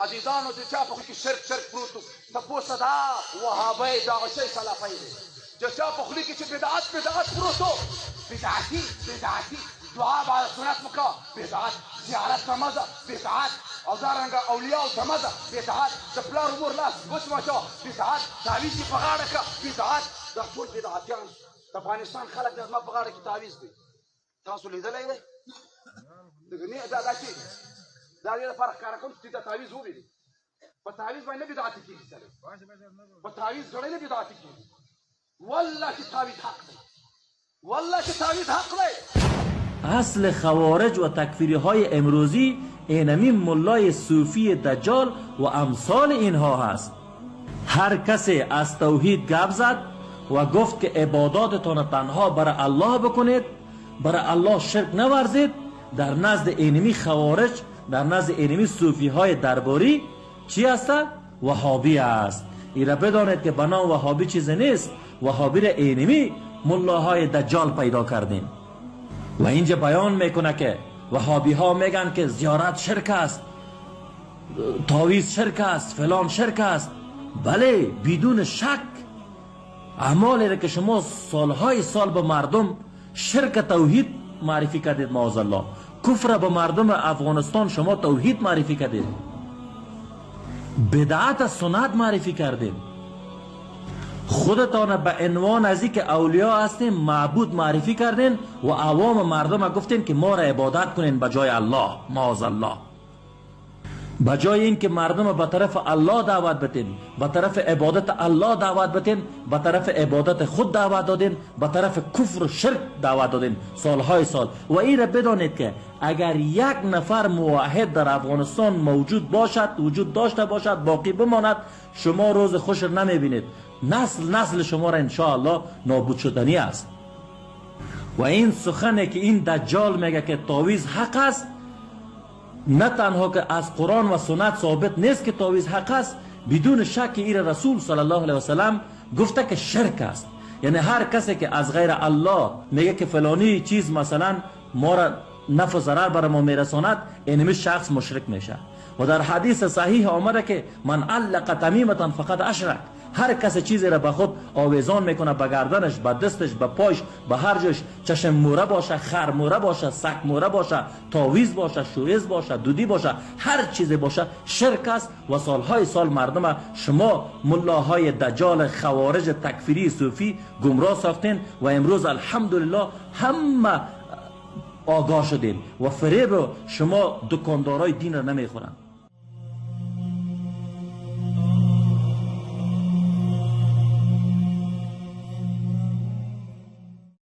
عزیزانو چې چا په خوله کې شرک شرک پروت و، تپوسه دا وهابی داعشی سلفی دی. چې چا په خوله کې چې بدعت بدعت پروت و، بدعتي بدعتي، دعا بعد سنت وکړه بدعت، زیارت ته مه ځه بدعت، او دارنګه اولیاو ته مه ځه بدعت، د پلار مور لاس وچمچوه بدعت، تعویذ یې په غاړه کړه بدعت. دا ټول بدعتیان د افغانستان خلک د زما په غاړه کې تعویذ دی. تاسو لیدلی دی؟ نه دا داسې دا دې لپاره ښکاره کوم چې دا تعویذ وویني. په تعویذ باندې نه بدعتي کېږي سړی، په تعویذ سړی نه بدعتي کېږي. والله چې تعویذ حق دی، والله چې تعویذ حق دی. اصل خوارج و تکفیری های امروزی اینمی ملای صوفی دجال و امثال اینها هست. هر کسی از توحید گپ زد و گفت که عباداتتان تنها برای الله بکنید، برای الله شرک نورزید، در نزد اینمی خوارج، در نزد اینمی صوفی های درباری چی هست؟ وهابی است. ایره بدانید که بنام وهابی چیزی نیست. وهابی را اینمی ملاهای دجال پیدا کردیم. و اینجا بیان میکنه که وهابی ها میگن که زیارت شرک است، تعویذ شرک است، فلان شرک است. بله، بدون شک اعمالی را که شما سالهای سال به مردم شرک توحید معرفی کردید، معاذ الله، کفر به مردم افغانستان شما توحید معرفی کردید، بدعت سنت معرفی کردید، خودتان به عنوان از که اولیا هستیم معبود معرفی کردین و عوام مردم گفتین که ما را عبادت کنین به جای الله، معاذ الله. به جای این که مردم به طرف الله دعوت بتین، به طرف عبادت الله دعوت بتین، به طرف عبادت خود دعوت دادین، به طرف کفر و شرک دعوت دادین سالهای سال. و این را بدانید که اگر یک نفر موحد در افغانستان موجود باشد، وجود داشته باشد، باقی بماند، شما روز خوش را نمیبینید. نسل نسل شما را انشاءالله نابود شدنی است. و این سخنه که این دجال میگه که تعویذ حق است، نه تنها که از قرآن و سنت ثابت نیست که تعویذ حق است، بدون شک ایر رسول صلی الله علیه و سلم گفته که شرک است. یعنی هر کسی که از غیر الله میگه که فلانی چیز مثلا ما را نفع و ضرر بر ما میرساند، اینمی شخص مشرک میشه. و در حدیث صحیح آمده که من علق تمیمة فقد اشرک. هر کس چیزی را به خود آویزان میکنه، به گردنش، به دستش، به پایش، به هر جایش، چشم موره باشه، خر موره باشه، سگ موره باشه، تعویذ باشه، شویز باشه، دودی باشه، هر چیزی باشه، شرک است. و سالهای سال مردم شما ملاهای دجال خوارج تکفیری صوفی گمراه ساختین و امروز الحمدلله همه آگاه شدین و فریب شما دکاندارای دین را نمیخورند.